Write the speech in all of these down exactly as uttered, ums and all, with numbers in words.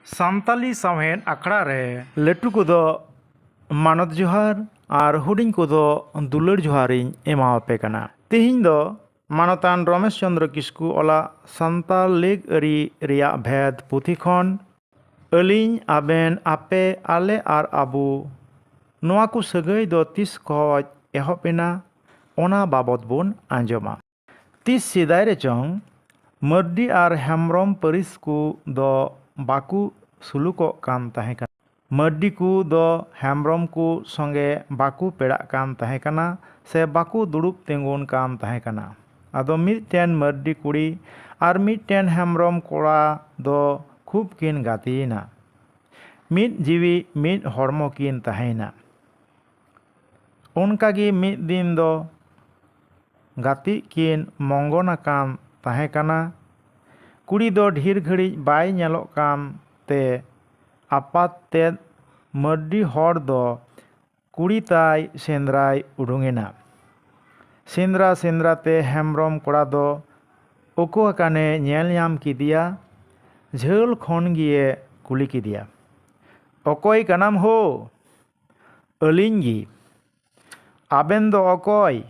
ᱥᱟᱱᱛᱟᱞᱤ ᱥᱟᱶᱦᱮᱫ ᱟᱠᱷᱲᱟ ᱨᱮ ᱞᱟᱹᱴᱩ ᱠᱚᱫᱚ ᱢᱟᱱᱚᱛ ᱡᱚᱦᱟᱨ ᱟᱨ ᱦᱩᱰᱤᱧ ᱠᱚᱫᱚ ᱫᱩᱞᱟᱹᱲ ᱡᱚᱦᱟᱨᱤᱧ ᱮᱢᱟᱣᱟᱯᱮ ᱠᱟᱱᱟ᱾ ᱛᱮᱦᱮᱧ ᱫᱚ ᱢᱟᱱᱚᱛᱟᱱ ᱨᱚᱢᱮᱥ ᱪᱚᱸᱫᱽᱨᱚ ᱠᱤᱥᱠᱩ ᱚᱞᱟᱜ ᱥᱟᱱᱛᱟᱲ ᱞᱮᱜᱽ ᱟᱹᱨᱤ ᱨᱮᱭᱟᱜ ᱵᱷᱮᱫ ᱯᱩᱛᱷᱤ ᱠᱷᱚᱱ ᱟᱹᱞᱤᱧ, ᱟᱵᱮᱱ, ᱟᱯᱮ, ᱟᱞᱮ ᱟᱨ ᱟᱵᱚ, ᱱᱚᱣᱟ ᱠᱚ ᱥᱟᱹᱜᱟᱹᱭ ᱫᱚ ᱛᱤᱥ ᱠᱷᱚᱡ ᱮᱦᱚᱵ ᱮᱱᱟ, ᱚᱱᱟ ᱵᱟᱵᱚᱛ ᱵᱚᱱ ᱟᱸᱡᱚᱢᱟ᱾ ᱛᱤᱥ ᱥᱮᱫᱟᱭ ᱨᱮᱪᱚᱝ ᱢᱟᱹᱨᱰᱤ ᱟᱨ ᱦᱮᱢᱵᱽᱨᱚᱢ ᱯᱟᱹᱨᱤᱥ ᱠᱚ ᱫᱚ ᱵᱟᱠᱚ ᱥᱩᱞᱩᱠᱚᱜ ᱠᱟᱱ ᱛᱟᱦᱮᱸ ᱠᱟᱱᱟ᱾ ᱢᱟᱹᱨᱰᱤ ᱠᱚ ᱫᱚ ᱦᱮᱢᱵᱽᱨᱚᱢ ᱠᱚ ᱥᱚᱸᱜᱮ ᱵᱟᱠᱚ ᱯᱮᱲᱟᱜ ᱠᱟᱱ ᱛᱟᱦᱮᱸ ᱠᱟᱱᱟ ᱥᱮ ᱵᱟᱠᱚ ᱫᱩᱲᱩᱵ ᱛᱤᱸᱜᱩᱱ ᱠᱟᱱ ᱛᱟᱦᱮᱸ ᱠᱟᱱᱟ᱾ ᱟᱫᱚ ᱢᱤᱫᱴᱮᱱ ᱢᱟᱹᱨᱰᱤ ᱠᱩᱲᱤ ᱟᱨ ᱢᱤᱫᱴᱮᱱ ᱦᱮᱢᱵᱽᱨᱚᱢ ᱠᱚᱲᱟ ᱫᱚ ᱠᱷᱩᱵ ᱠᱤᱱ ᱜᱟᱛᱮᱭᱮᱱᱟ᱾ ᱢᱤᱫ ᱡᱤᱣᱤ ᱢᱤᱫ ᱦᱚᱲᱢᱚ ᱠᱤᱱ ᱛᱟᱦᱮᱸᱭᱮᱱᱟ᱾ ᱚᱱᱠᱟᱜᱮ ᱢᱤᱫ ᱫᱤᱱ ᱫᱚ ᱜᱟᱛᱮᱜ ᱠᱤᱱ ᱢᱚᱝᱜᱚᱱ ᱟᱠᱟᱱ ᱛᱟᱦᱮᱸ ᱠᱟᱱᱟ᱾ ᱠᱩᱲᱤ ᱫᱚ ᱰᱷᱮᱨ ᱜᱷᱟᱹᱲᱤᱡ ᱵᱟᱭ ᱧᱮᱞᱚᱜ ᱠᱟᱱ ᱛᱮ ᱟᱯᱟᱛ ᱛᱮᱫ ᱢᱟᱹᱨᱰᱤ ᱦᱚᱲ ᱫᱚ ᱠᱩᱲᱤ ᱛᱟᱭ ᱥᱮᱸᱫᱽᱨᱟᱭ ᱩᱰᱩᱝ ᱮᱱᱟ᱾ ᱥᱮᱸᱫᱽᱨᱟ ᱥᱮᱸᱫᱽᱨᱟ ᱛᱮ ᱦᱮᱢᱵᱽᱨᱚᱢ ᱠᱚᱲᱟ ᱫᱚ ᱚᱠᱚ ᱟᱠᱟᱱᱮ ᱧᱮᱞ ᱧᱟᱢ ᱠᱮᱫᱮᱭᱟ᱾ ᱡᱷᱟᱹᱞ ᱠᱷᱚᱱ ᱜᱮᱭᱮ ᱠᱩᱞᱤ ᱠᱮᱫᱮᱭᱟ, "ᱚᱠᱚᱭ ᱠᱟᱱᱟᱢ ᱦᱳ?" "ᱟᱹᱞᱤᱧ ᱜᱮ᱾ ᱟᱵᱮᱱ ᱫᱚ ᱚᱠᱚᱭ?"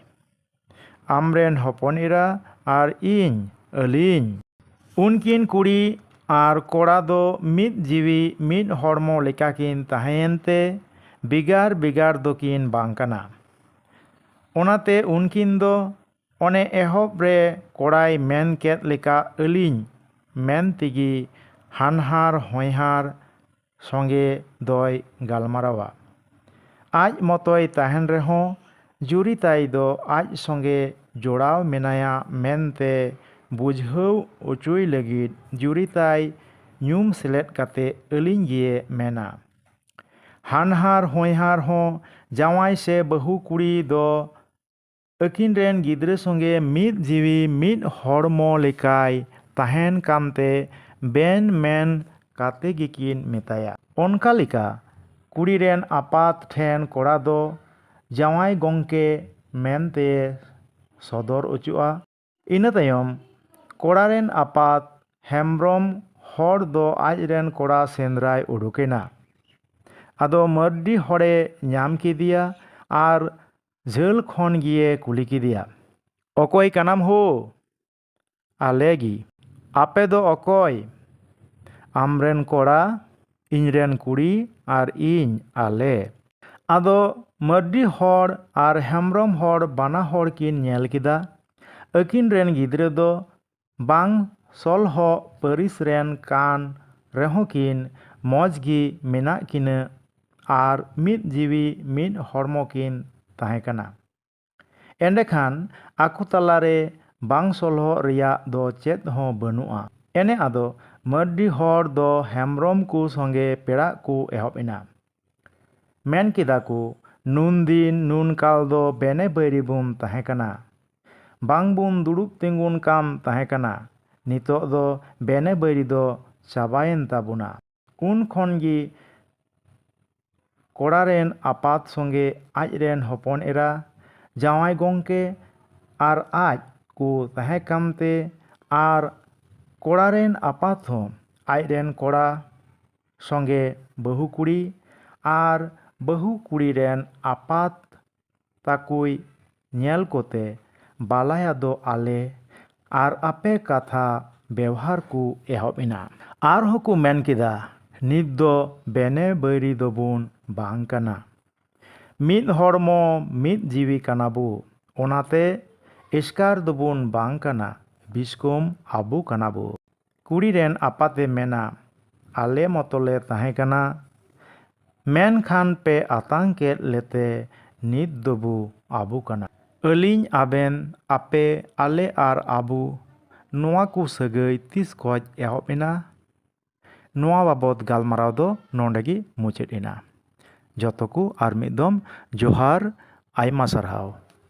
"ᱟᱢᱨᱮᱱ ᱦᱚᱯᱚᱱ ᱮᱨᱟ ᱟᱨ ᱤᱧ, ᱟᱹᱞᱤᱧ᱾" ᱩᱱᱠᱤᱱ ᱠᱩᱲᱤ ᱟᱨ ᱠᱚᱲᱟ ᱫᱚ ᱢᱤᱫ ᱡᱤᱣᱤ ᱢᱤᱫ ᱦᱚᱲᱢᱚ ᱞᱮᱠᱟᱠᱤᱱ ᱛᱟᱦᱮᱸᱭᱮᱱ ᱛᱮ ᱵᱷᱮᱜᱟᱨ ᱵᱷᱮᱜᱟᱨ ᱫᱚᱠᱤᱱ ᱵᱟᱝ ᱠᱟᱱᱟ᱾ ᱚᱱᱟᱛᱮ ᱩᱱᱠᱤᱱ ᱫᱚ ᱚᱱᱮ ᱮᱦᱚᱵ ᱨᱮ ᱠᱚᱲᱟᱭ ᱢᱮᱱ ᱠᱮᱫ ᱞᱮᱠᱟ ᱟᱹᱞᱤᱧ ᱢᱮᱱ ᱛᱮᱜᱮ ᱦᱟᱱᱦᱟᱨ ᱦᱚᱧᱦᱟᱨ ᱥᱚᱸᱜᱮ ᱫᱚᱭ ᱜᱟᱞᱢᱟᱨᱟᱣᱟ᱾ ᱟᱡ ᱢᱚᱛᱚᱭ ᱛᱟᱦᱮᱱ ᱨᱮᱦᱚᱸ ᱡᱩᱨᱤ ᱛᱟᱭ ᱫᱚ ᱟᱡ ᱥᱚᱸᱜᱮ ᱡᱚᱲᱟᱣ ᱢᱮᱱᱟᱭᱟ ᱢᱮᱱᱛᱮ ᱵᱩᱡᱷᱟᱹᱣ ᱚᱪᱚᱭ ᱞᱟᱹᱜᱤᱫ ᱡᱩᱨᱤ ᱛᱟᱭ ᱧᱩᱢ ᱥᱮᱞᱮᱫ ᱠᱟᱛᱮ ᱟᱹᱞᱤᱧ ᱜᱮᱭᱮ ᱢᱮᱱᱟ᱾ ᱦᱟᱱᱦᱟᱨ ᱦᱚᱧᱦᱟᱨ ᱦᱚᱸ ᱡᱟᱶᱟᱭ ᱥᱮ ᱵᱟᱹᱦᱩ ᱠᱩᱲᱤ ᱫᱚ ᱟᱹᱠᱤᱱ ᱨᱮᱱ ᱜᱤᱫᱽᱨᱟᱹ ᱥᱚᱸᱜᱮ ᱢᱤᱫ ᱡᱤᱣᱤ ᱢᱤᱫ ᱦᱚᱲᱢᱚ ᱞᱮᱠᱟᱭ ᱛᱟᱦᱮᱱ ᱠᱟᱱᱛᱮ ᱵᱮᱱ ᱢᱮᱱ ᱠᱟᱛᱮ ᱜᱮᱠᱤᱱ ᱢᱮᱛᱟᱭᱟ᱾ ᱚᱱᱠᱟ ᱞᱮᱠᱟ ᱠᱩᱲᱤ ᱨᱮᱱ ᱟᱯᱟᱛ ᱴᱷᱮᱱ ᱠᱚᱲᱟ ᱫᱚ ᱡᱟᱶᱟᱭ ᱜᱚᱝᱠᱮ ᱢᱮᱱᱛᱮ ᱥᱚᱫᱚᱨ ᱚᱪᱚᱜᱼᱟ᱾ ᱤᱱᱟᱹ ᱛᱟᱭᱚᱢ ᱠᱚᱲᱟ ᱨᱮᱱ ᱟᱯᱟᱛ ᱦᱮᱢᱵᱽᱨᱚᱢ ᱦᱚᱲ ᱫᱚ ᱟᱡ ᱨᱮᱱ ᱠᱚᱲᱟ ᱥᱮᱸᱫᱽᱨᱟᱭ ᱩᱰᱩᱠᱮᱱᱟ᱾ ᱟᱫᱚ ᱢᱟᱹᱨᱰᱤ ᱦᱚᱲᱮ ᱧᱟᱢ ᱠᱮᱫᱮᱭᱟ ᱟᱨ ᱡᱷᱟᱹᱞ ᱠᱷᱚᱱ ᱜᱮᱭᱮ ᱠᱩᱞᱤ ᱠᱮᱫᱮᱭᱟ, "ᱚᱠᱚᱭ ᱠᱟᱱᱟᱢ ᱦᱳ?" "ᱟᱞᱮ ᱜᱮ᱾ ᱟᱯᱮ ᱫᱚ ᱚᱠᱚᱭ?" "ᱟᱢᱨᱮᱱ ᱠᱚᱲᱟ, ᱤᱧᱨᱮᱱ ᱠᱩᱲᱤ ᱟᱨ ᱤᱧ, ᱟᱞᱮ᱾" ᱟᱫᱚ ᱢᱟᱹᱨᱰᱤ ᱦᱚᱲ ᱟᱨ ᱦᱮᱢᱵᱽᱨᱚᱢ ᱦᱚᱲ ᱵᱟᱱᱟ ᱦᱚᱲ ᱠᱤᱱ ᱧᱮᱞ ᱠᱮᱫᱟ᱾ ᱟᱹᱠᱤᱱ ᱨᱮᱱ ᱜᱤᱫᱽᱨᱟᱹ ᱫᱚ ᱵᱟᱝ ᱥᱚᱞᱦᱚᱜ ᱯᱟᱹᱨᱤᱥ ᱨᱮᱱ ᱠᱟᱱ ᱨᱮᱦᱚᱸ ᱠᱤᱱ ᱢᱚᱡᱽ ᱜᱮ ᱢᱮᱱᱟᱜ ᱠᱤᱱᱟᱹ ᱟᱨ ᱢᱤᱫ ᱡᱤᱣᱤ ᱢᱤᱫ ᱦᱚᱲᱢᱚ ᱠᱤᱱ ᱛᱟᱦᱮᱸ ᱠᱟᱱᱟ᱾ ᱮᱸᱰᱮᱠᱷᱟᱱ ᱟᱠᱚ ᱛᱟᱞᱟᱨᱮ ᱵᱟᱝ ᱥᱚᱞᱦᱚᱜ ᱨᱮᱭᱟᱜ ᱫᱚ ᱪᱮᱫ ᱦᱚᱸ ᱵᱟᱹᱱᱩᱜᱼᱟ᱾ ᱮᱱᱮ ᱟᱫᱚ ᱢᱟᱹᱨᱰᱤ ᱦᱚᱲ ᱫᱚ ᱦᱮᱢᱵᱽᱨᱚᱢ ᱠᱚ ᱥᱚᱸᱜᱮ ᱯᱮᱲᱟᱜ ᱠᱚ ᱮᱦᱚᱵ ᱮᱱᱟ᱾ ᱢᱮᱱ ᱠᱮᱫᱟ ᱠᱚ, "ᱱᱩᱱ ᱫᱤᱱ ᱱᱩᱱ ᱠᱟᱞ ᱫᱚ ᱵᱮᱱᱮ ᱵᱟᱹᱭᱨᱤ ᱵᱚᱱ ᱛᱟᱦᱮᱸ ᱠᱟᱱᱟ, ᱵᱟᱝ ᱵᱚᱱ ᱫᱩᱲᱩᱵ ᱛᱤᱸᱜᱩᱱ ᱠᱟᱱ ᱛᱟᱦᱮᱸ ᱠᱟᱱᱟ᱾ ᱱᱤᱛᱚᱜ ᱫᱚ ᱵᱮᱱᱮ ᱵᱟᱹᱭᱨᱤ ᱫᱚ ᱪᱟᱵᱟᱭᱮᱱ ᱛᱟᱵᱚᱱᱟ᱾" ᱩᱱ ᱠᱷᱚᱱ ᱜᱮ ᱠᱚᱲᱟ ᱨᱮᱱ ᱟᱯᱟᱛ ᱥᱚᱸᱜᱮ ᱟᱡ ᱨᱮᱱ ᱦᱚᱯᱚᱱ ᱮᱨᱟ, ᱡᱟᱶᱟᱭ ᱜᱚᱝᱠᱮ ᱟᱨ ᱟᱡ ᱠᱚ ᱛᱟᱦᱮᱸ ᱠᱟᱱᱛᱮ, ᱟᱨ ᱠᱚᱲᱟ ᱨᱮᱱ ᱟᱯᱟᱛ ᱦᱚᱸ ᱟᱡ ᱨᱮᱱ ᱠᱚᱲᱟ ᱥᱚᱸᱜᱮ ᱵᱟᱹᱦᱩ ᱠᱩᱲᱤ ᱟᱨ ᱵᱟᱹᱦᱩ ᱠᱩᱲᱤ ᱨᱮᱱ ᱟᱯᱟᱛ ᱛᱟᱠᱚᱭ ᱧᱮᱞ ᱠᱚᱛᱮ, ᱵᱟᱞᱟᱭᱟ ᱫᱚ ᱟᱞᱮ ᱟᱨ ᱟᱯᱮ ᱠᱟᱛᱷᱟ ᱵᱮᱣᱦᱟᱨ ᱠᱚ ᱮᱦᱚᱵ ᱮᱱᱟ᱾ ᱟᱨᱦᱚᱸ ᱠᱚ ᱢᱮᱱ ᱠᱮᱫᱟ, "ᱱᱤᱛ ᱫᱚ ᱵᱮᱱᱮ ᱵᱟᱹᱭᱨᱤ ᱫᱚᱵᱚᱱ ᱵᱟᱝ ᱠᱟᱱᱟ, ᱢᱤᱫ ᱦᱚᱲᱢᱚ ᱢᱤᱫ ᱡᱤᱣᱤ ᱠᱟᱱᱟ ᱵᱚ, ᱚᱱᱟᱛᱮ ᱮᱥᱠᱟᱨ ᱫᱚᱵᱚᱱ ᱵᱟᱝ ᱠᱟᱱᱟ, ᱵᱤᱥᱠᱚᱢ ᱟᱵᱚ ᱠᱟᱱᱟ ᱵᱚ᱾" ᱠᱩᱲᱤ ᱨᱮᱱ ᱟᱯᱟᱛᱮ ᱢᱮᱱᱟ, "ᱟᱞᱮ ᱢᱚᱛᱚᱞᱮ ᱛᱟᱦᱮᱸ ᱠᱟᱱᱟ, ᱢᱮᱱᱠᱷᱟᱱ ᱯᱮ ᱟᱛᱟᱝ ᱠᱮᱫ ᱞᱮᱛᱮ ᱱᱤᱛ ᱫᱚᱵᱚ ᱟᱵᱚ ᱠᱟᱱᱟ᱾ ᱟᱹᱞᱤᱧ, ᱟᱵᱮᱱ, ᱟᱯᱮ, ᱟᱞᱮ ᱟᱨ ᱟᱵᱚ, ᱱᱚᱣᱟ ᱠᱚ ᱥᱟᱹᱜᱟᱹᱭ ᱛᱤᱥ ᱠᱷᱚᱡ ᱮᱦᱚᱵ ᱮᱱᱟ?" ᱱᱚᱣᱟ ᱵᱟᱵᱚᱛ ᱜᱟᱞᱢᱟᱨᱟᱣ ᱫᱚ ᱱᱚᱰᱮ ᱜᱮ ᱢᱩᱪᱟᱹᱫ ᱮᱱᱟ᱾ ᱡᱚᱛᱚ ᱠᱚ ᱟᱨ ᱢᱤᱫ ᱫᱚᱢ ᱡᱚᱦᱟᱨ, ᱟᱭᱢᱟ ᱥᱟᱨᱦᱟᱣ᱾